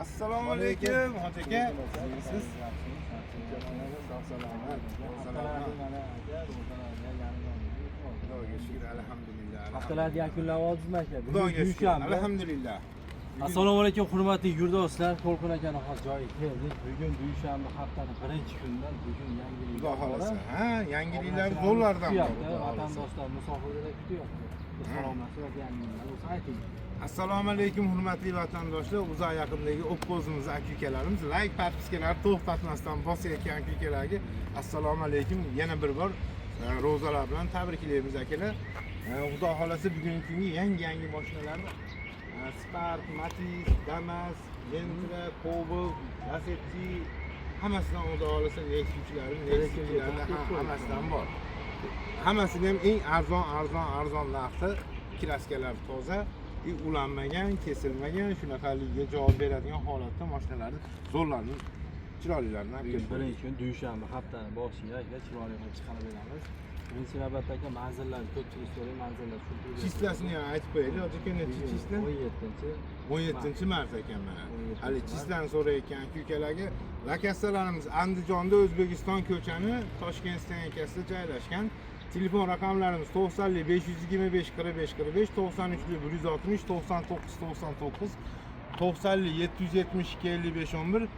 Assalomu alaykum, hoji aka. Siz Sog' salomat. Salomat. Aka, ro'zalarga Xudoga shukr, alhamdulillah. haftalarni yakunlab oldingizmi, aka? Bugun Xudoga shukr, dushanba. Alhamdulillah. Assalomu alaykum, hurmatli yurtdoshlar. To'lqin akani hozir joyiga keldik. Bugun dushanba, haftani birinchi kunidan bugun yangilik. Xudo xolasa, ha, yangiliklar zo'rlardan bor, Kutyapti, xudo xolasa. Vatandoshlar musofirda kutyapti. Bir salomlashib yoki yangiliklar bo'lsa ayting. Assalomu alaykum, hurmatli vatandoshlar, uzoq yaqindagi o'pkozimiz aka-ukalarimiz, layk, подписка lar to'xtatmasdan bosayotgan aka-ukalarga assalomu alaykum. Yana bir bor ro'zalar bilan tabriklaymiz, akalar. Xudo xolasa, bugungi kungi yangi-yangi mashinalarni Spark, Matiz, Damas, Gentra, Cobalt, Lacetti hammasidan, xudo xolasa, Nexia 3larimiz, Nexia 2larda hammasidan bor. Hammasini ham eng arzon, arzon, arzon narxda, краска lar toza, и ulanmagan, kesilmagan, shunaqaligiga javob beradigan holatda mashinalarni zo'rlarni, chiroylilarini olib Bugun kelib birinchi kun, dushanba, haftani boshiga, aka, chiroyli qilib chiqarib beramiz. Birinchi navbatda, aka, manzillarni ko'pchilik so'raydi, manzillar tushuntirib beramiz. Числа sini ham aytib qo'yaylik, hoji aka, nechi числа? 17 17 mart ekan mana. 17 Hali mart. Числа ni so'rayotgan aka ukalarga lokatsiyalarimiz Andijonda O'zbekiston ko'chani Toshkent stansiyasida joylashgan. Telefon raqamlarimiz 90 525 45 45, 93 160 99 99, 90 772 55 11,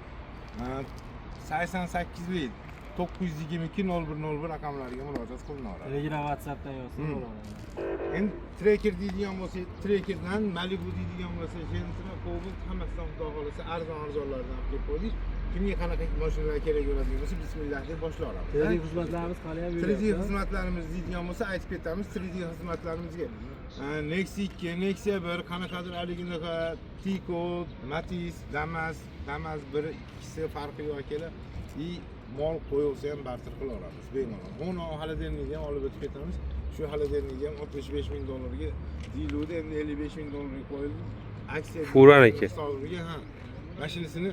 88 922 01 01 raqamlariga murojaat qilinaveradi. Telegram, WhatsAppdan yozsa bo'ladi. Endi Tracker deydigan bo'lsa, Trackerdan, Malibu deydigan bo'lsa, Gentra, Cobalt hammasidan, xudo xohlasa, arzon arzonlardan olib kelib qo'ydik. Kimga qanaqa mashinalar kerak bo'ladigan bo'lsa, bismillah deb boshlayveramiz. Kredit xizmatlarimiz hali ham 3D yuryapti. Xizmatlarimiz deydigan bo'lsa, aytib ketamiz. 3D xizmatlarimizga Nexia 2, Nexia 1, qanaqadir haliginaqa Tico, Matiz, Damas, Damas 1, ikkisi farqi yo'q, akalar. И mol qo'yilsa ham barter qilaveramiz bemalol. Buni холодильник ham olib o'tib ketamiz. Shu холодильник ham 65 ming dollarga deyiluvdi, endi 55 ming dollarga qo'yildi. Aksiya Furaniki. hisobiga, ha. Mashinasini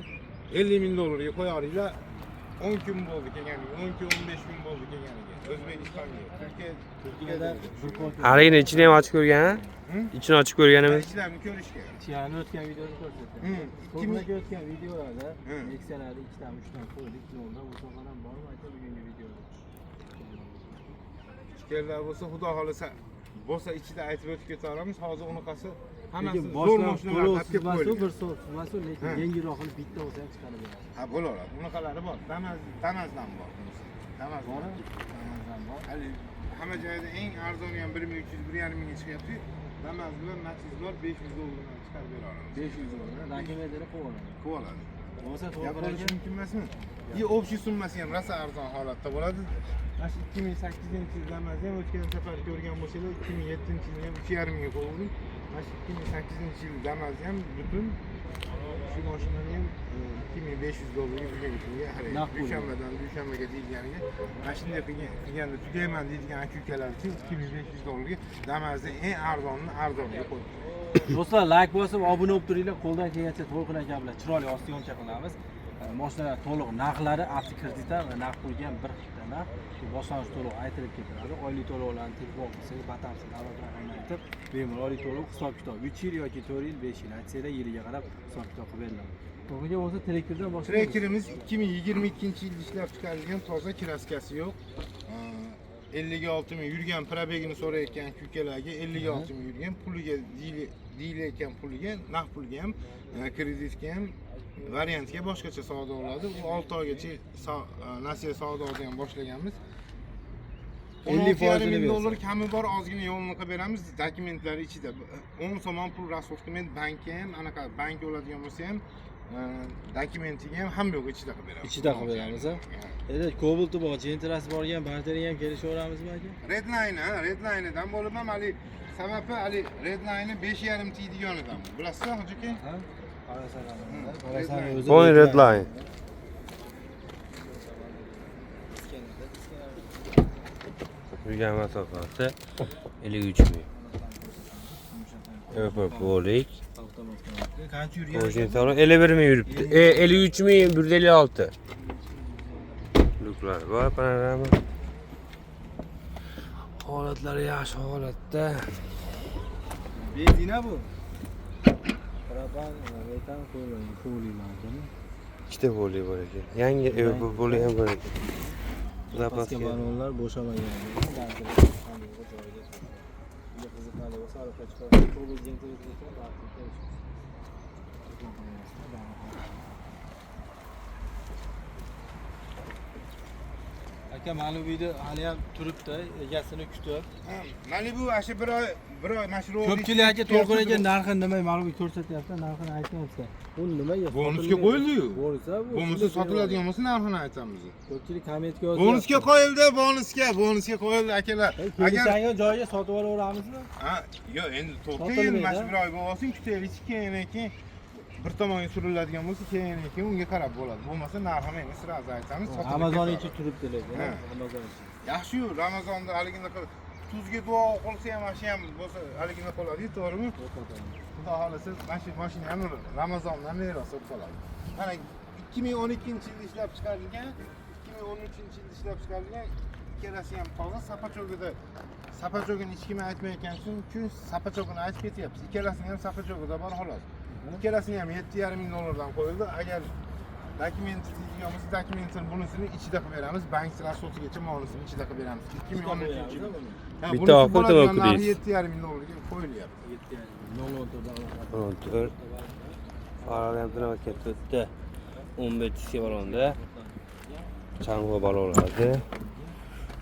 50 ming dollarga qo'yaringlar. 10 kun bo'ldi kelganiga, 10 kun, 15 kun bo'ldi kelganiga. O'zbekistonga, Turkiya, Turkiyada bir ko'p. Haligini ichini ham ochib ko'rgan, ha? Hı? Ichini ochib ko'rganimiz. İçlerini ko'rishgan. Ichkarini o'tgan videoda ko'rsatgan. To'g'ri, o'tgan videolarda Nexia'larni ikkita, uchta qo'ydik yo'lda. Bu safar ham bormi, aka, bugungi videoda? Ichkarilar bo'lsa, xudo xohlasa, bo'lsa ichida aytib o'tib ketaveramiz. Hozir unaqasi hammasi Lekin zo'r boshlab mashinalar to'lovsiz olib kelib emas u, qo'yilgan. bir so'rsiz emas u, lekin yengilroq qilib bitta bo'lsa ham chiqarib beradi. Ha, bo'laveradi. Unaqalari bor. Damas, Damasdan bor. Bunisi. Damas bor. Damazdan bor. Hali hamma joyda eng arzoni ham 1300, 1,5 mingga chiqyapti. Damas bilan Matiz bor, 500 dollardan chiqarib bera olamiz. 500 dollar. Dokumentini qo'yib oladi. Qo'yib oladi. Bo'lmasa Gap to'g'ri bo'lishi aka. mumkin emasmi? И общий summasi ham rosa arzon holatda bo'ladi. Mana shu 2008 yil Damasni ham o'tgan safar ko'rgan bo'lsanglar, 2007 yilni ham 3,5 mingga qo'ydim. Mana shu 2008 yil Damasni ham, butun shu mashinani ham 2500 dollarga bugungi kunga haligi Naqd pul. Dushanbadan dushanbaga deyilganiga, mana shunday qilganda tugayman deydigan aka ukalar uchun 2500 dollarga Damasni eng arzonini arzoniga qo'ydim. Do'stlar, layk bosib, obuna bo'lib turinglar. Qo'ldan kelgancha To'lqin aka bilan chiroyli ostiyoncha qilamiz. Mashinalar to'liq narxlari avtokredit ham va naqd pulga ham bir xil narx. Shu boshlang'ich to'lov aytilib ketiladi. Oylik to'lovlarni telefon qilsangiz, batafsil davlat raqamini aytib, bemalol oylik to'lov, hisob kitob 3 yil yoki 4 yil, 5 yil aytsanglar, yiliga qarab hisob kitob qilib beriladi. To'g'riga bo'lsa, Trackerdan boshlaymiz. Trackerimiz 2022 yilda ishlab chiqarilgan, toza, краска si yo'q. 56 ming yurgan, пробег ini so'rayotgan ukalarga 56 ming yurgan, puliga deyilayotgan puliga, naqd pulga ham, kreditga ham variantga boshqacha savdo bo'ladi. U 6 oygacha nasiya savdosini ham boshlaganmiz. 50 16,5 ming bersa. Dollar kami bor, ozgina yo'lini qilib beramiz. Dokumentlari ichida 10 so'm pul расход qilmaydi. Bankka ham, anaqa bank oladigan bo'lsa ham, dokumentiga ham, hamma yo'q, ichida qilib beramiz. Ichida qilib beramiz, a? Endi Cobalt'i bor, Gentrasi borgan, barteriga ham kelishaveramizmi, aka? Redline, ha, Redline'dan bo'lib ham hali sababi hali Redline'i 5,5 tiydiganidan. Bilasizmi, hoji aka? Ha? Qarasan, Hı. qarasan o'zi. Pony Redline. Yurgan masofasi 53 ming. Öpüp bo'lik. Qancha yurgan? Qo'shni salon 51 ming yuribdi. 53 ming 156. Lyuklari bor, panorama. Holatlari yaxshi holatda. Benzina bu. Propan, metan qo'yilgan, qo'yilgan. Ikkita poli bor ekan. Yangi ev bu poli ham bor ekan. Zapaska Zapaska. balonlar bo'shamagan. Joyiga unga qiziqarli bo'lsa aloqa chiqarib, Cobalt Gentra ekan, balki aka Malibu'da hali ham turibdi, egasini kutib. Malibu ana bir oy, bir oy mana shu ro'za Ko'pchilik aka To'lqin aka narxini nima Malibu ko'rsatyapti, narxini aytmayapti. Bu nimaga? Bonusga qo'yildi-yu. Bonuslar bu. Bo'lmasa sotiladigan bo'lsa narxini aytamiz. Ko'pchilik kommentga yozyapti. Bonusga qo'yildi, bonusga, bonusga qo'yildi akalar. Agar Kelishgan joyiga sotib olaveramizmi? ha, yo'q, endi to'xtang, Sotilmaydi, mana shu ha? bir oy bo'lsin, kutaylik, keyin keyin bir tomonga suriladigan bo'lsa, keyin keyin unga qarab bo'ladi. Bo'lmasa narxini endi sразу aytamiz, sotilib Amazon ketadi. ichi turibdi lekin. Ha. Amazon ichi. Yaxshi-yu, Ramazonda haligini qilib tuzga duo o'qilsa ham mana shu ham bo'lsa haligini qoladi, to'g'rimi? Xudo xohlasa mana shu mashina ham Ramazondan meros bo'lib qoladi. Mana 2012-yilda ishlab chiqarilgan, 2013-yilda ishlab chiqarilgan, ikkalasi ham toza sapachogida. Sapachogini hech kim aytmayotgan uchun sapachogini aytib ketyapmiz. Ikkalasini ham sapachogida bor xolos. Ikkalasini ham 7,5 ming dollardan qo'yildi. Agar dokument deydigan bo'lsa, dokumentini bunisini ichida qilib beramiz. Bank расчёт igacha monisini ichida qilib beramiz. 2013-yil. Ha, Bitta bunisi oqib bo'ladigan tamom narxi deysiz. 7,5 ming dollarga qo'yilyapti. 7,5 14. Faralar ham tinamat to'rtta. 15 diska balonda. Chang'i balonlarda.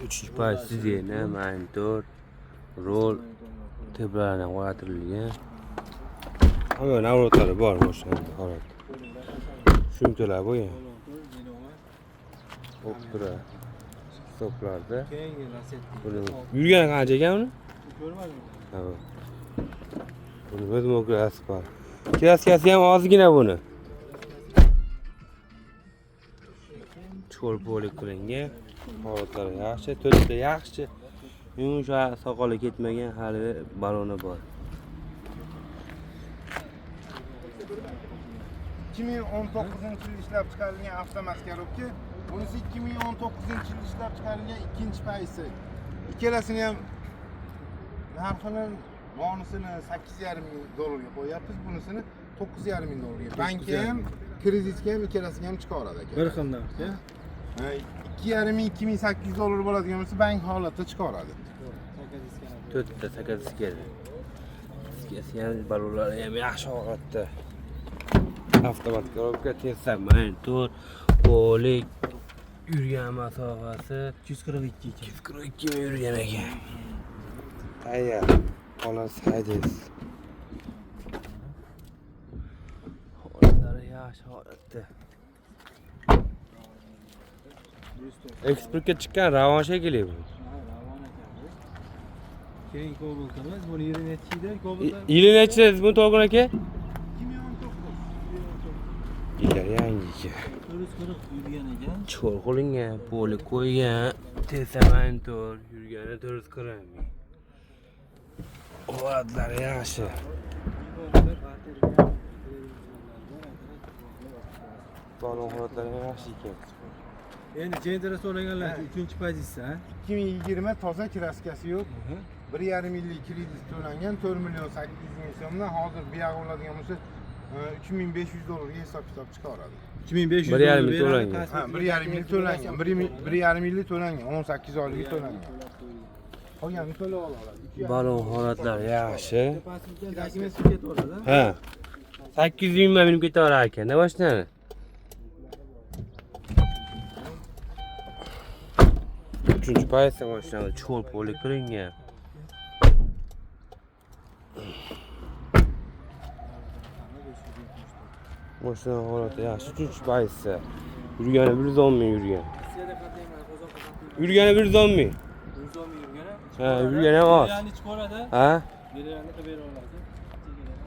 Uchinchi payt sidena, monitor, rol tepalardan o'rnatilgan. Hamma navrotlari bor mashinada holat. Shumkalar bo'lgan. Optra stoplarda. Keyingi Lacetti. Buni yurgani qancha ekan uni? Ko'rmadingmi? Ha. Buni o'z mokrasi bor. Kraskasi ham ozgina buni. Cho'l polik qilingan. Holatlari yaxshi, to'rtta yaxshi. Yumshoq soqoli ketmagan hali baloni bor. 2019-yilda ishlab chiqarilgan avtomat korobka. Bunisi 2019-yilda ishlab chiqarilgan ikkinchi paysi. Ikkalasini ham narxini bonisini 8,5 ming dollarga qo'yapmiz, bunisini 9,5 ming dollarga. Bankka ham, kreditga ham ikkalasiga ham chiqaradi aka. Bir xil narx, ya? Ha, 2,5 ming, 2800 dollar bo'ladigan bo'lsa, bank holatda chiqaradi. To'rtta saka diskali. Diskasi ham balonlari ham yaxshi holatda. Avtomat korobka, Tesla monitor, polik yurgan masofasi 242 ekan. 242 ming yurgan ekan. Tayyor. Xolos haydaysiz. Holatlari yaxshi holatda. Eksportga chiqqan Ravon shekilli bu. Ha, Ravon ekan bu. Keyin Cobalt'imiz buni yili nechi edi? Cobalt Yili nechi dedingiz buni To'lqin aka? 2019. Yegar yangi ekan. 440 yurgan ekan. Cho'l qilingan, poli qo'ygan, Tesla monitor yurgani 440 ming. Holatlari yaxshi. Balon holatlari ham yaxshi ekan. Endi Gentra so'raganlar 3 pozitsiya. 2020 toza kraskasi yo'q. 1,5 yillik kredit to'langan 4 million 800 ming so'mdan hozir bu yog'i oladigan bo'lsa 3500 dollarga hisob kitob chiqaradi. 3500 1,5 ming to'langan. Ha, 1,5 yil to'langan. 1,5 yillik to'langan, 18 oyligi to'langan. Qolganini to'lab ola oladi. Balon holatlari yaxshi. Dokument ketaveradi. Ha. 800 mingga minib ketaverar ekan, da mashinani. Uchinchi paytda mashinada cho'l poli qilingan. Mashina holati yaxshi. Uchinchi paytda. Yurgani 110 ming yurgan. Rossiyada qatnayman, Qozoqda qatnayman. Yurgani 110 ming. 110 ming yurgani. Ha, yurgani ham oz. Generalni chiqaradi. Ha? Generalni qilib bera oladi.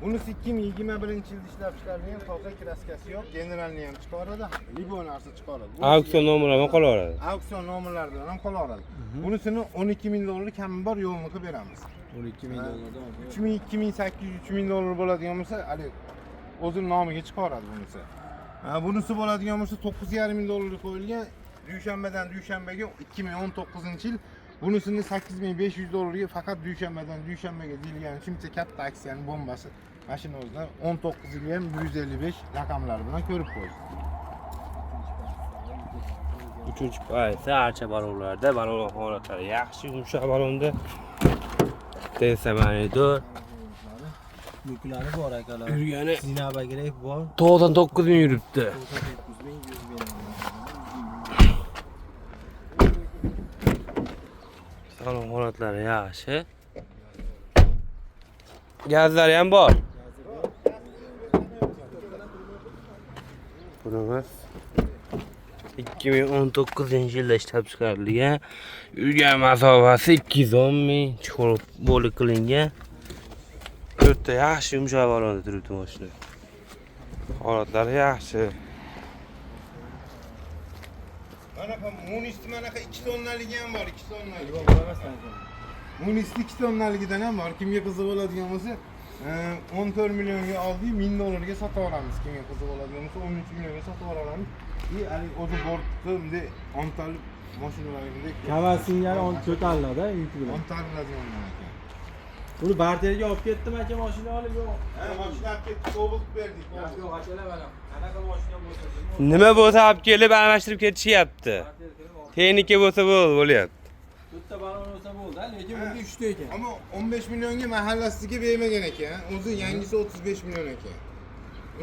Bunisi 2021-yilda ishlab chiqarilgan, toza kraskasi yo'q, generalni ham chiqaradi, любой narsa chiqaradi. Auksion nomerlar bilan qolaveradi. Auksion nomerlari bilan ham qolaveradi. Bunisini 12 ming dollar kami bor yo'lini qilib beramiz. 12 ming dollardan. 3000, 2800, 3000 dollar bo'ladigan bo'lsa, hali o'zini nomiga chiqaradi bunisi. Ha, bunisi bo'ladigan bo'lsa 9,5 ming dollarga qo'yilgan. Dushanbadan dushanbaga 2019-yil bunisini 8500 dollarga faqat dushanbadan dushanbaga deyilgan uchun bitta katta aksiyaning bombasi Mashina o'zidan 19 ga ham 155 raqamlari bilan ko'rib qo'ydi. Uchinchi paytda archa balonlarda balon holatlari yaxshi, yumshoq balonda. Tensa monitor. Yuklari bor, akalar. Yurgani Zina gref bor. 99 ming yuribdi. 99 ming, 100 ming. Salon holatlari yaxshi. Gazlari ham bor. Bunimiz 2019-yilda ishlab chiqarilgan. Yurgan masofasi 210 ming, chuqur bo'lib qilingan. To'rtta yaxshi yumshoq balonda turibdi mashina. Holatlari yaxshi. Manaqa Munisni manaqa 2 tonnaligi ham bor, 2 tonnaligi. Yo'q, emas. Munisni 2 tonnaligidan ham bor. Kimga qiziq bo'ladigan bo'lsa, 14 millionga oldik, 1000 dollarga sotib olamiz. Kimga qiziq bo'ladigan bo'lsa, 13 millionga sotib olamiz. И haligi o'zi bortni bunday ontalib mashinalarga bunday Kamaz singari on ko'tariladi yuki bilan. ontariladigan ekan. Buni barterga olib ketdim aka, mashina olib, yo'q. Ha, mashina olib ketdik, Cobalt berdik. Yo'q, yo'q akalar, mana qanaqa mashina bo'lsa, Nima bo'lsa olib kelib almashtirib ketishyapti. Barter qilib olib. Texnika bo'lsa bo'ldi, bo'lyapti. To'rtta balon bo'lsa bo'ldi, lekin bunda 3 ta ekan. Ammo 15 millionga mahallasiga bermagan ekan. O'zi yangisi 35 million ekan.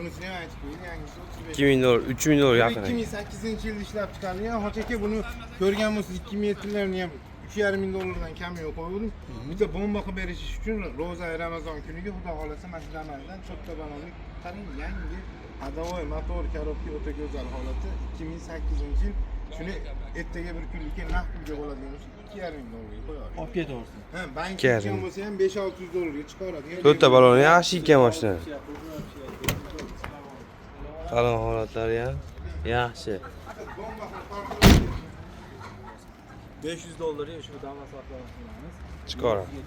Unisini ham aytib qo'ying, yangisi 35. 2000 dollar, 3000 dollar yaqin. 2008-yilda ishlab chiqarilgan. Hoji aka, buni ko'rgan bo'lsangiz, 2007larni ham 3,5 ming dollardan kam yo'q qo'ydim. Bitta bomba qilib berish uchun ro'za Ramazon kuniga, xudo xohlasa, mana shu Damasdan to'rtta balonlik, qarang, yangi ходовой, motor, коробка o'ta go'zal holati, 2008-yil. Shuni ertaga bir kunlikka naqd pulga bo'ladigan bo'lsa, 2,5 ming dollarga qo'yavering. Olib ketaversin. Ha, bank 2,5 ketgan bo'lsa ham 5-600 dollarga chiqaradigan. To'rtta balon yaxshi ekan mashina. Salon holatlari ham yaxshi. Bomba qilib tortiladi. 500 dollarga shu Damas avtomashinamiz. Chiqaradi.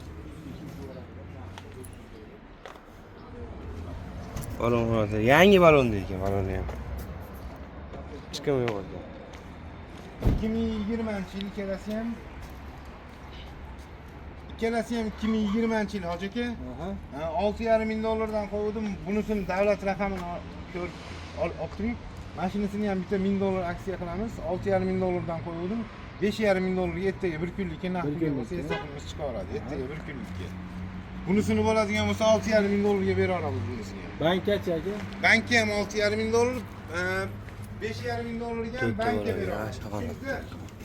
Balon holatlari yangi balon ekan, baloni ham. Hech kim yo'q ekan. 2020-yil ikkalasi ham 2020-yil, hoji aka. Aha. Ha, 6,5 ming dollardan qo'ydim. Bunisini davlat raqamini ko'rib olib turing. Mashinasini ham bitta 1000 dollar aksiya qilamiz. 6,5 ming dollardan qo'ydim. 5,5 ming dollarga ertaga bir kunlikka naqd Bir pulga bo'lsa kunlikka. hisobimiz chiqaveradi. Ertaga bir kunlikka. Bunisini bo'ladigan bo'lsa, 6,5 ming dollarga bera olamiz bunisini ham. Bankkachi aka? Bankka ham 6,5 ming dollar, 5,5 ming dollarga ham To'rtta bankka bo'ladi, bera olamiz. yaxshi holat.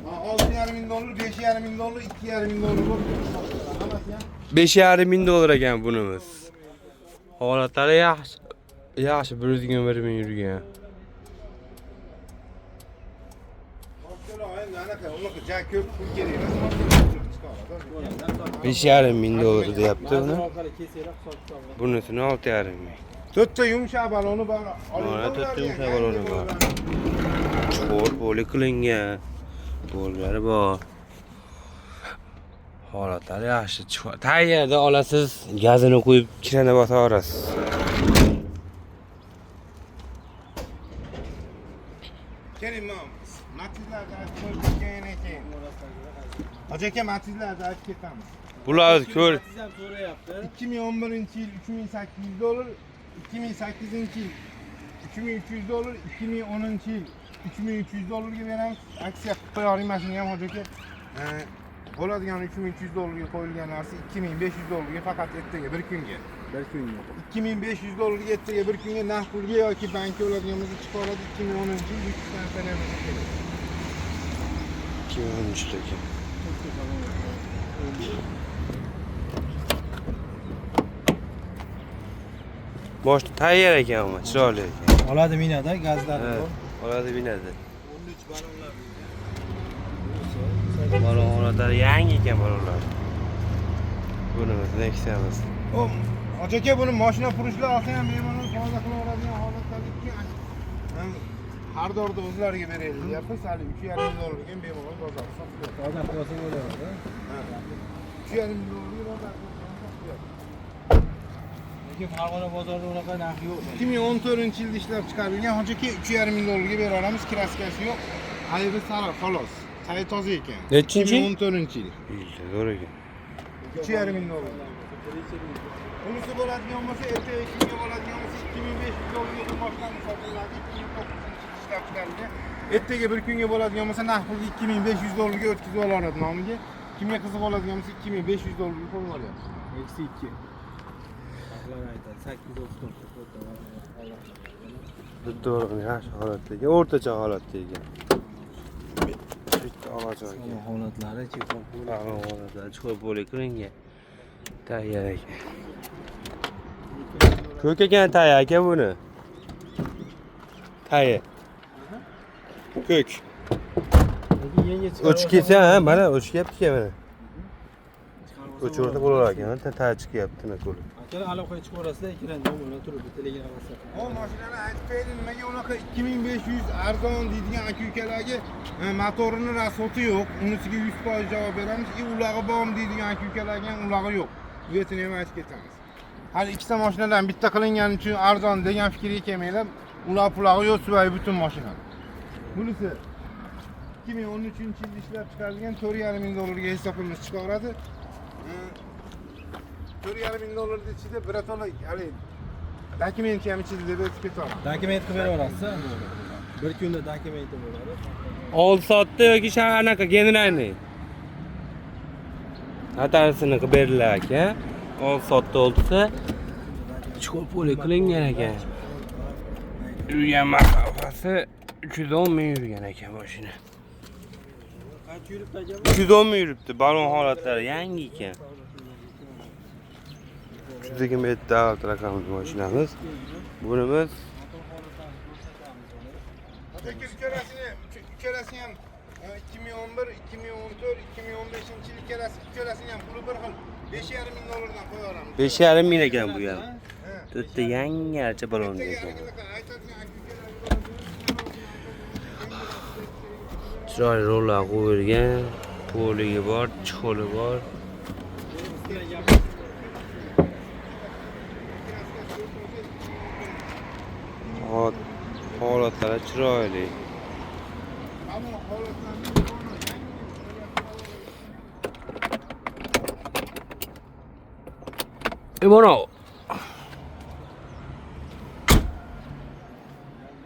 6,5 ming dollar, 5,5 ming dollar, 2,5 ming dollar bo'lib hammasi ham. 5,5 ming dollar ekan bunimiz. Holatlari yaxshi. Yaxshi, 121 ming yurgan. Boshqalar endi anaqa unaqa ja ko'p pul kerak emas. Chiqaradi. 5,5 ming dollar deyapti Mazur buni. orqali kelsanglar, hisob kitob. Bunisini 6,5 ming. To'rtta yumshoq baloni bor. Mana to'rtta yumshoq baloni bor. Chuqur bo'li qilingan. Bo'llari bor. Holatlari yaxshi. Tayyorda olasiz, gazini qo'yib, kirani bosib olasiz. Keling, mam. Matizlarni aytib qo'yib ketgandan keyin. Hoji aka, Matizlarni aytib ketamiz. Bular ko'r. Siz ham so'rayapti. 2011-yil 3800 dollar, 2008-yil 3300 dollar, 2010-yil 3300 dollarga beramiz. Aksiya qilib qo'yavering mashina ham, hoji aka. Bo'ladigan 3300 dollarga qo'yilgan narsa 2500 dollarga, faqat ertaga bir kunga. Bir kunga. 2500 dollarga ertaga bir kunga naqd pulga yoki bankka oladigan bo'lsa chiqaradi. 2010-yil 3 konditsionerimiz kerak. 2013 ekan. To'rtta balon. Boshda tayyor ekan ammo, chiroyli ekan. Oladi minada, gazlari Ha, bor. oladi binadi. 13 balonlar. Bo'lsa, Balon holatlari yangi ekan balonlar. Bunimiz Nexia'miz. O, hoji aka, buni mashina furushlar olsa ham bemalol foyda qila oladigan holatlarda xaridorni o'zlariga beraylik deyapmiz. Hali 3,5 ming dollarga ham bemalol bozorda sotilyapti. Foyda qilsa bo'laveradi. 3,5 ming dollarga bozorda sotilyapti. Lekin Farg'ona bozorida unaqa narx yo'q. 2014-yilda ishlab chiqarilgan, hoji aka, 3,5 ming dollarga bera olamiz. Краска si yo'q. Aybi sariq xolos. Tayi toza ekan. Nechinchi yil? 2014-yil. Yilda zo'r ekan. 3,5 ming dollar. Birinchi. Bunisi bo'ladigan bo'lsa, ertaga kunga bo'ladigan bo'lsa 2500 dollarga bu mashinani sotiladi. 2009 yil ishlab chiqarilgan. Ertaga bir kunga bo'ladigan bo'lsa, naqd pulga 2500 dollarga o'tkazib oladi nomiga. Kimga qiziq bo'ladigan bo'lsa 2500 dollarga qo'yib yuboryapti. Nexia 2. Narxlar aytadi 839. Bitta o'rin yaxshi holatda ekan, o'rtacha holatda ekan. Bitta og'och ekan. Holatlari chexol Salon holatlari chiqib bo'lak qilingan. Tayyor ekan. Ko'k ekan tayyor aka buni. Tayi. Ko'k. Lekin yangi chiqarib O'chib ketsa, ha, mana o'chiryapti mana. O'chirib bo'lar ekan, tayi chiqyapti nima ko'rib. Akalar aloqaga chiqaverasizlar, ekran nomerlar turibdi, Telegram WhatsApp. O mashinani aytib qo'ydi, nimaga unaqa 2500 arzon deydigan aka ukalarga motorini rasxodi yo'q, unisiga 100% javob beramiz. И ulag'i bormi deydigan aka ukalarga ham ulag'i yo'q. Bu yerni ham aytib ketamiz. Hali ikkita mashinadan bitta qilingani uchun arzon degan fikrga kelmanglar. Ulag pulag'i yo'q, suvay butun mashina. Bunisi 2013 yilda ishlab chiqarilgan 4,5 ming dollarga hisobimiz chiqaradi. 4,5 ming dollarning ichida birato'la hali dokumenti ham ichida deb o'tib ketaman. Dokument qilib beraverasiz, bir kunda dokumenti bo'ladi. Oldi sotdi yoki anaqa generalniy. Notariusini qilib berdilar aka. Oldi sotdi olsa chuqur puli qilingan ekan. Yurgan masofasi 310 ming yurgan ekan mashina. Qancha yuribdi aka? 310 ming yuribdi. Balon holatlari yangi ekan. 327 davlat raqamli mashinamiz. Bunimiz Lekin ikkalasini ham 2011, 2014, 2015 yil ikkalasini ham puli bir xil 5,5 ming dollardan qo'yaveramiz. 5,5 ming ekan bu ham. To'rtta yangi archa balon ekan. Chiroyli rollar qo'yilgan, poligi bor, chixoli bor. Holatlari chiroyli. Ammo holatlarni Mana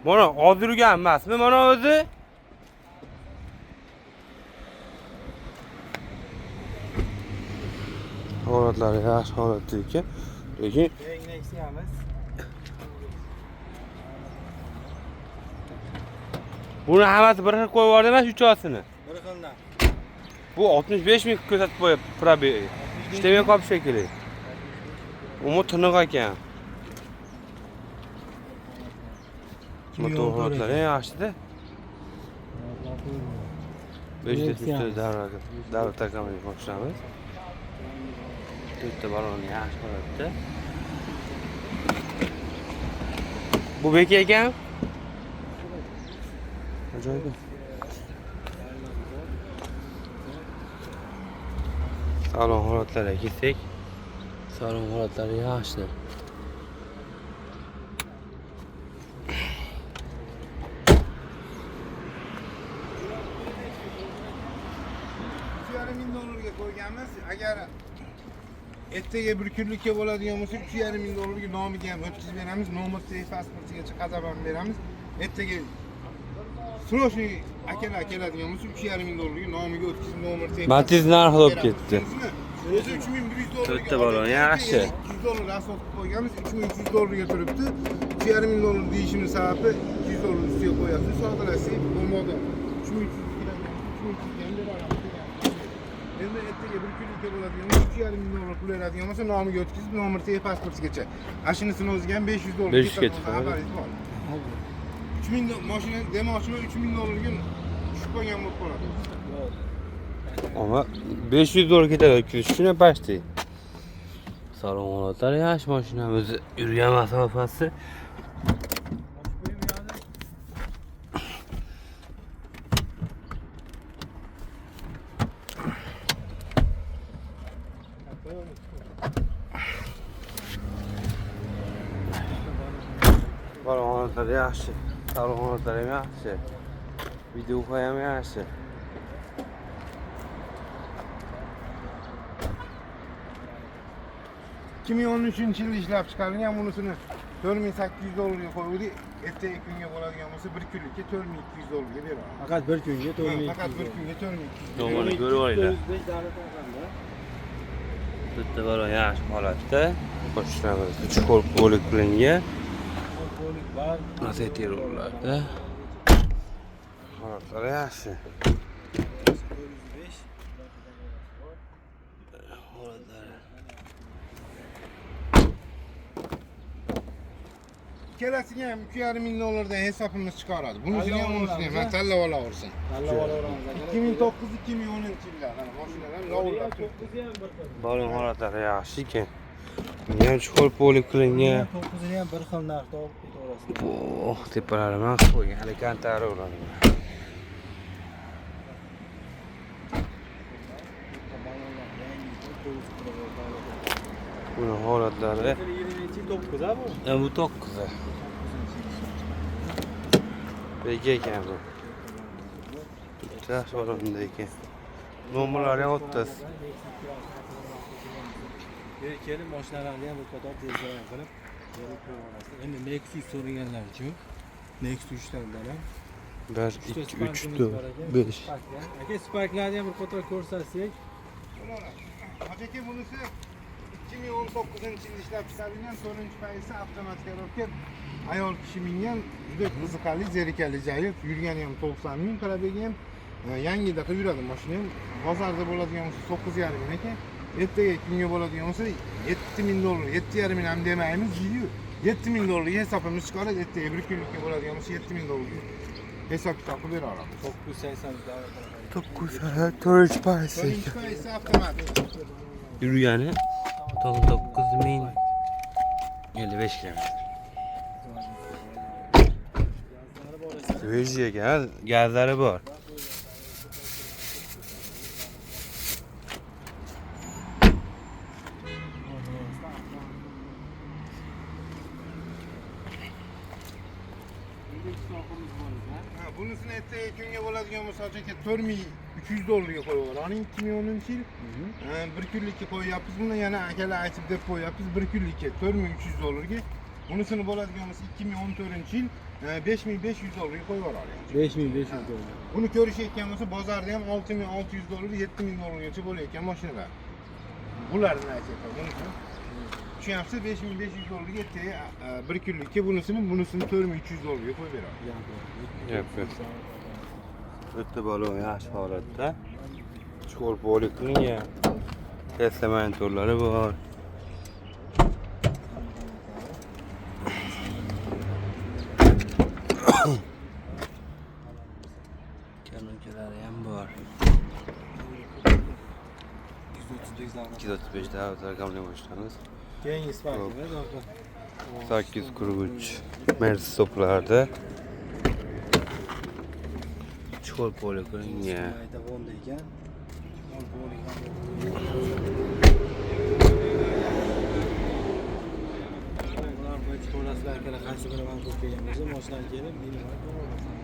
mana hozir yurgan emasmi mana o'zi? Holatlari yaxshi holatda ekan. Lekin Nexia'miz. buni hammasi bir xil qo'yib yubordi emas, uchasini. Bir xildan. Bu 65 ming ko'rsatib qo'yapti probeg. Ishlamay qolib shekilli. Umu tiniq ekan. Motor holatlari yaxshida. 574 davlat raqamli mashinamiz. To'rtta balon yaxshi holatda. Bu beka ekan. Ajoyib. Salon holatlariga kelsak, salon holatlari yaxshi. Ming dollarga qo'yganmiz. Agar ertaga bir kunlikka bo'ladigan bo'lsa, 3,5 ming dollarga nomiga ham o'tkazib beramiz. Nomer pasportigacha qadam ham beramiz. Ertaga срочный akalar keladigan bo'lsa, 3,5 ming dollarga nomiga o'tkazib nomer Matiz narxi bo'lib ketdi. O'zi 3100 dollarga. To'rtta balon yaxshi. 200 dollar rasxod qilib qo'yganmiz, 3300 dollarga turibdi. 3,5 ming dollar deyishimiz sababi 200 dollar ustiga qo'yapsiz, sodalashsak bo'lmadi. 3300 keladigan, 3300 ga ham beramiz. Endi ertaga bir kunlikka bo'ladigan bo'lsa, 3,5 ming dollar pul beradigan bo'lsa, nomiga o'tkazib, nomer pasportigacha. Ashinisini o'ziga ham 500 dollar 500 ketadi, ketadi. Xabaringiz bor. 3000 mashina demoqchiman, 3000 dollarga tushib qolgan bo'lib qoladi. Ama 500 dollar ketadi o'tkazish uchun почти. Salon holatlari yaxshi mashinamiz yurgan masofasi balon holatlari yaxshi. Salon holatlari ham yaxshi. Video ham yaxshi. 2013 yilda ishlab chiqarilgan, bunisini 4800 dollarga qo'ydik. Ertaga kunga bo'ladigan bo'lsa, bir kunlikka 4200 dollarga beramiz. Faqat bir kunga 4200. Faqat bir kunga 4200. Nomerini ko'rib olinglar. 405 davlat raqamda. Bitta balon yaxshi holatda. Qo'shilamiz. Chuqur bo'lik qilingan. Qo'lik bor. Lacetti rollarda. Holatlari yaxshi. 405. Holatlari. Ikkalasiga ham 3,5 ming dollardan hisobimiz chiqaradi. Bunisini ham, Tanlab unisini ham olaveramiz, tanlab olaversin. Tanlab olaveramiz akalar. 2009-2010 yillar mana mashinalar lovillab turibdi. 9 ham bir xil. Balon holatlari yaxshi ekan. Buni ham chuqur bo'lik qilingan. 9-ni ham bir xil narxda olib ketaverasizlar. Oh, tepalari man qilib qo'ygan. Alkantara ularning. Bitta balonlar yangi 940 davlat. Buni holatlari. 9 ha bu. Ha, bu 9. Beka ekan bu. Bitta balonda ekan. Nomerlari ham o'ttiz. Beri kelib mashinalarni ham bir qator test drive qilib kelib ko'ra olasizlar. Endi Nexus so'raganlar uchun Nexus 3 dan ham 1 uchta 2 3 Spark'imiz 4 bor ekan. 5. Sparklar. Aka, Sparklarni ham bir qator ko'rsatsak. Hoji aka, bunisi 2019 yilda ishlab chiqarilgan, 4-paysi avtomat korobka, ayol kishi mingan, juda qiziqarli, zerikarli joyi. Yurgani ham 90 ming, пробег i ham yangidaqa yuradi mashina ham. Bozorda bo'ladigan bo'lsa 9,5 ming ekan. Ertaga kunga bo'ladigan bo'lsa 7 ming dollar, 7,5 ming ham demaymiz, deydiyu. 7 ming dollarga hisobimiz chiqaradi. Ertaga bir kunlikka bo'ladigan bo'lsa 7 ming dollarga hisob kitob qilib bera olamiz. 980 davlat raqami. 9 4 paysi. 4-paysi avtomat. Yurgani 99 ming 55 kilometr. Gazlari bor ekan. Свежий ekan, gazlari bor. Soqimiz bor ekan. Ha, bunisini ertaga kunga bo'ladigan bo'lsa, hoji aka, 4300 dollarga qo'yib yuboradi. 2010 yil. Ha, bir kunlikka qo'yyapmiz buni, yana akalar aytib deb qo'yyapmiz bir kunlikka 4300 dollarga. Bunisini bo'ladigan bo'lsa 2014 yil 5500 dollarga qo'yib yuboradi. 5500 dollar. Buni ko'rishayotgan bo'lsa, bozorda ham 6600 dollar, 7000 dollargacha bo'layotgan mashinalar. Bularni aytyapman, bunisi. Tushunyapsiz? 5500 dollarga ertaga bir kunlikka bunisini 4300 dollarga qo'yib beradi. Yo'q, yo'q. Bitta balon yaxshi holatda. Chuqur bo'lik qilingan. Tesla monitorlari bor. Kolonkalari ham bor. 135 davlat. 235 davlat raqamli mashinamiz. Keyingi Sparkimiz orqa. 843 Mercedes toplarda. Chuqur bo'lik qilingan. Mayda Honda ekan. Chexol polik ham Ular bo'yicha ko'rasizlar akalar, qaysi biri ma'qul kelgan bo'lsa, mashinani kelib minimal ko'raverasizlar.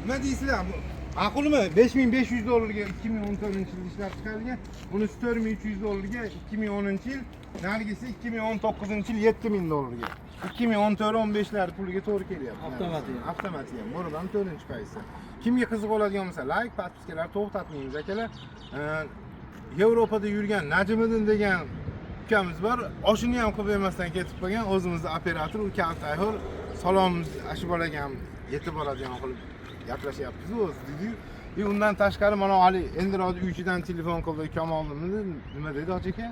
Nima deysizlar? Bu ma'qulmi? 5500 dollarga 2014 yilda ishlab chiqarilgan. Bunisi 4300 dollarga 2010 yil, narigisi 2019 yil 7000 dollarga. 2014 15lar puliga to'g'ri kelyapti. Avtomati ham. Avtomati ham. Bo'ridan 4-paysi. Kimga qiziq bo'ladigan bo'lsa, like, подписка lar to'xtatmaymiz akalar. Yevropada yurgan Najmiddin degan ukamiz bor. Oshini ham qilib bermasdan ketib qolgan o'zimizni operator u Kaltayxo'r. Salomimiz shu bolaga ham yetib boradigan qilib gaplashyapmiz o'zi deydiyu. И undan tashqari mana hali Endirod uychidan telefon qildi, Kamolni nima dedi hoji aka?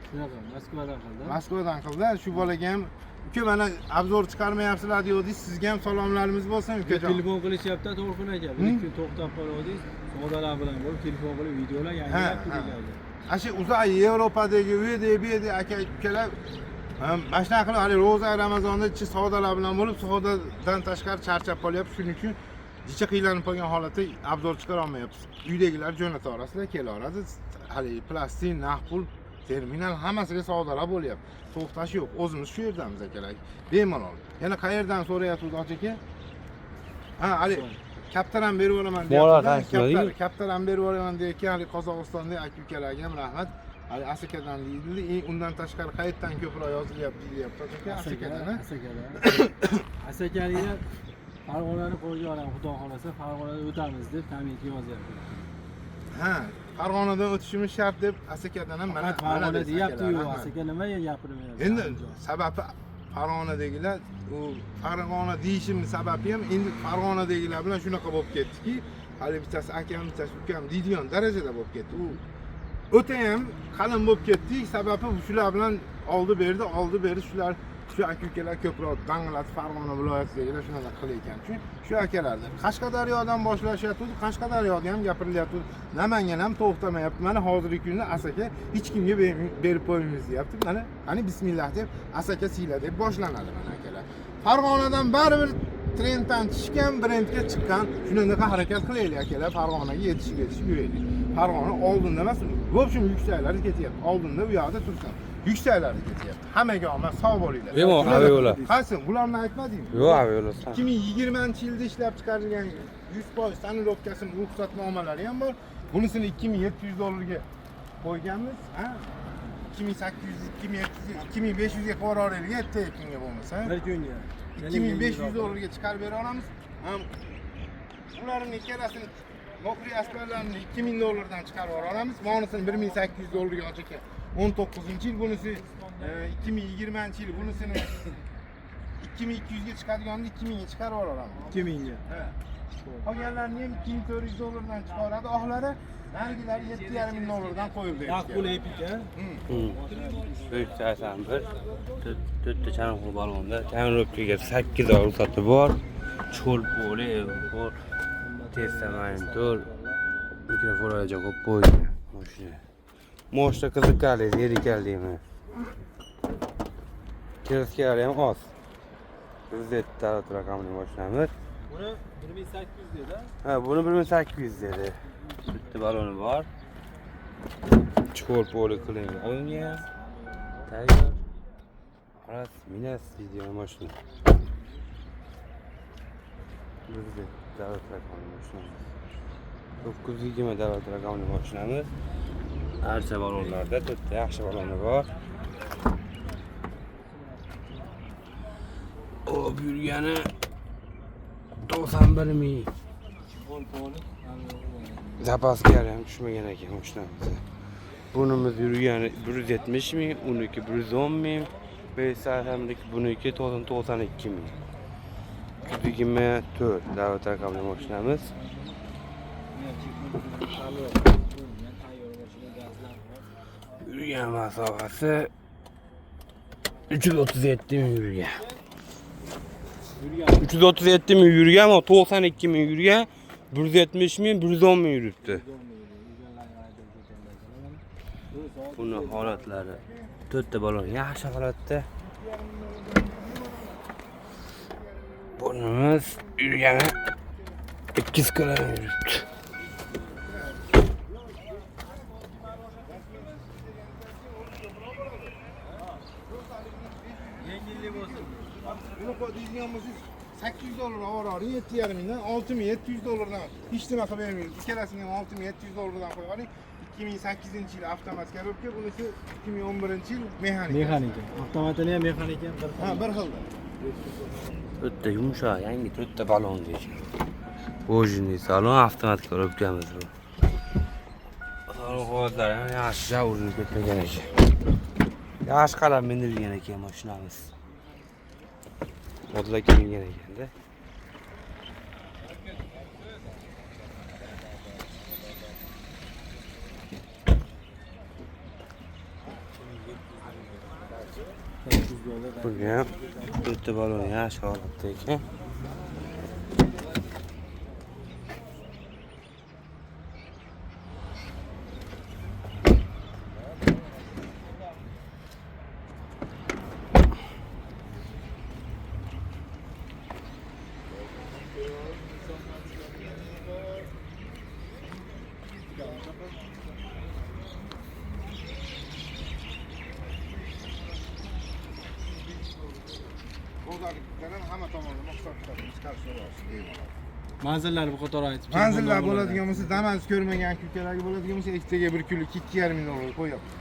Shunaqa, Moskvadan qildi. Moskvadan qildi. Shu bolaga ham, uka, mana обзор chiqarmayapsizlar deyapsiz, sizga ham salomlarimiz bo'lsin, ukajon. Telefon qilishyapti, To'lqin aka. Bir ikki kun to'xtab qoluvdingiz. Savdolar bilan bo'lib telefon qilib videolar yangilab turinglar. Ana shu uzoq Yevropadagi u yerda bu yerda aka ukalar mana shunaqa qilib hali ro'za Ramazonda ichi savdolar bilan bo'lib, savdodan tashqari charchab qolyapti. Shuning uchun jicha qiylanib qolgan holatda обзор chiqara olmayapmiz. Uydagilar jo'nataverasizlar, kelaveradi. Haligi plastik, naqd pul, terminal, hammasiga savdolar bo'lyapti. To'xtash yo'q. O'zimiz shu yerdamiz akalar. Bemalol. Yana qayerdan so'rayapsiz hoji aka? Ha, hali Kaptar ham berib yuboraman Bola deyapti. qaysi Kaptar ham berib yuboraman deyotgan hali Qozog'istonda aka ukalarga ham rahmat. Hali Asakadan deyildi. Undan tashqari qayerdan ko'proq yozilyapti deyilyapti aka? Asakadan, ha? Asakadan. Asakaliklar Farg'onani qo'lga olamiz, Xudo xolasa Farg'onadan o'tamiz deb kommentga yozyapti. Ha, Farg'onadan o'tishimiz shart deb Asakadan ham mana Faqat Farg'ona mana deyapti-yu, akalar, ha. Asaka nimaga gapirmayapti? Endi sababi Farg'onadagilar, u Farg'ona deyishimning sababi ham endi Farg'onadagilar bilan shunaqa bo'lib ketdiki, hali bittasi akam, bittasi ukam deydigan darajada bo'lib ketdi. U o'ta ham qalin bo'lib ketdik, sababi shular bilan oldi berdi, oldi berdi shular shu aka ukalar ko'proq dang'illatib Farg'ona viloyatidagilar shunaqa qilayotgan. Chunki shu akalarni Qashqadaryodan boshlashyapti, Qashqadaryoda ham gapirilyapti, Namangan ham to'xtamayapti. Mana hozirgi kunda Asaka hech kimga berib qo'ymaymiz deyapti. Mana qani bismillah deb Asaka siyla deb boshlanadi mana akalar. Farg'onadan baribir trenddan tushgan, brendga chiqqan. Shunaqa harakat qilaylik akalar, Farg'onaga yetishib yetishib yuraylik. Farg'ona oldinda emas, в общем yuksaklari ketyapti. Oldinda u yoqda tursin. Yuksaklari ketyapti. Hammaga omad, sog' bo'linglar. Bemalol, aviayo'llar. Qaysi? Bularni aytmadingmi? Yo'q, aviayo'llar. 2020-yilda ishlab chiqarilgan 100% tonirovkasini ruxsatnomalari ham bor. Bunisini 2700 dollarga qo'yganmiz, ha? 2800, 2700, 2500 ga qo'yib yuboraylik, ertaga kunga bo'lmasa. Bir kunga. 2500 dollarga chiqarib bera olamiz. Ham ularning ikkalasini Mokri askarlarini 2000 dollardan chiqarib yubora olamiz. Monisini 1800 dollarga ochaka. 19-yil bunisi 2020-yil bunisini 2200 ga chiqadiganini 2000 ga chiqarib yubora olamiz. 2000 ga. Ha. Qolganlarini ham 2400 dollardan chiqaradi. Oxlari narigilari 7,5 dollardan qo'yib berishgan. Naqd pul epik, ha? 381 to'rtta chanoqli balonda tonirovkaga 8 oy ruxsati bor. Cho'l poli bor. Testa monitor mikrofon qo'yib qo'ygan mashina. Moshina qiziqarli, zerikarlimi? Kiraskalari ham oz. Z davlat raqamli mashinamiz. Buni 1800 dedi. Ha, buni 1800 dedi. Bitta baloni bor. Chuqur poli qilingan. Olingan. Tayyor. Xolos, minas video mashina. Bizda davlat raqamli mashinamiz. 920 davlat raqamli mashinamiz. Archa balonlarda to'rtta yaxshi baloni bor. Hop, yurgani 91 ming. Zapaska ham tushmagan ekan mashinamizda. Bunimiz yurgani 170 ming, uniki 110 ming, 580 buniki 92 ming. 324 davlat raqamli mashinamiz. Yurgan masofasi 337 ming yurgan. 337 ming yurgan, 92 ming yurgan, 170 ming, 110 ming yuribdi. Buni holatlari to'rtta balon yaxshi holatda. Bunimiz yurgani 200 km yuribdi. Yengillik bo'lsin. Buni qo'yadigan bo'lsangiz 800 dollar olib 7,5 mingdan 6700 dollardan hech nima qilib bermaymiz. Ikkalasini ham 6700 dollardan qo'yib oling. 2008-yil avtomat korobka, bunisi 2011-yil mexanika. Mexanika. Avtomatini ham mexanika ham bir Ha, bir xilda. O'ta yumshoq, yangi to'rtta balon deydi. Bojini salon avtomat korobkamiz bu. Salon holatlari ham yaxshi urilib ketmagan ekan. Yaxshi qarab minilgan ekan mashinamiz. Odlar kelingan ekanda. Buni ham to'rtta balon yaxshi holatda ekan. Bozorlikdan hamma tomonlama hisob kitobini chiqarib so'raysiz bemalol. Manzillar bu qator aytib. Manzillar bo'ladigan bo'lsa, Damas ko'rmagan ukalarga bo'ladigan bo'lsa, ertaga bir kunlik 2,5 ming dollar qo'yapmiz.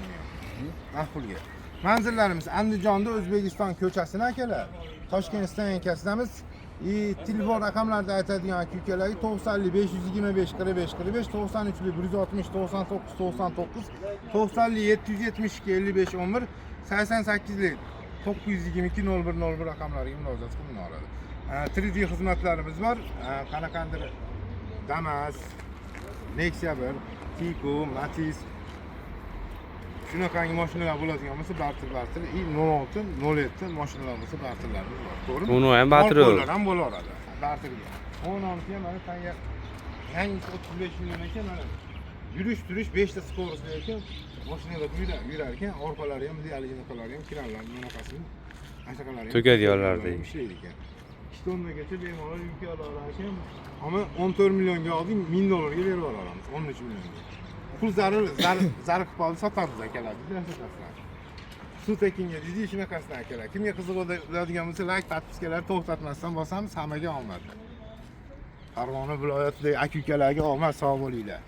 Naqd pulga. Manzillarimiz Andijonda O'zbekiston ko'chasini, akalar. Toshkent stansiyadamiz. И telefon raqamlarida aytadigan aka ukalarga 90 525 45 45, 93 160 99 99, 90 772 55 11, 88 922 01 01 raqamlariga murojaat qilina oladi. 3D xizmatlarimiz bor. Qanaqandir Damas, Nexia 1, Tico, Matiz, shunaqangi mashinalar bo'ladigan bo'lsa, barter и 06, 07 mashinalar bo'lsa, barterlarimiz bor. To'g'rimi? Uni ham barter. Mol ham bo'laveradi. Barterga. 16 ham mana tanga yangisi 35 million ekan, mana yurish turish 5 ta скорость ekan. Mashinada yurar ekan, orqalari ham, haliginaqalari ham, kranlar bunaqasini, anaqalari ham To'kadiganlar deydi. Ishlaydi ekan. 2 tonnagacha bemalol yuk olar ekan. Ammo 14 millionga oldik, 1000 dollarga berib yuboramiz, 13 millionga. Pul zarur, zarur qilib qoldi, sotamiz akalar, deydi. Suv tekinga deydi, shunaqasini, akalar. Kimga qiziq bo'ladigan bo'lsa, layk, подписка lar to'xtatmasdan bosamiz, hammaga omad. Farg'ona viloyatidagi aka ukalarga omad, sog' bo'linglar.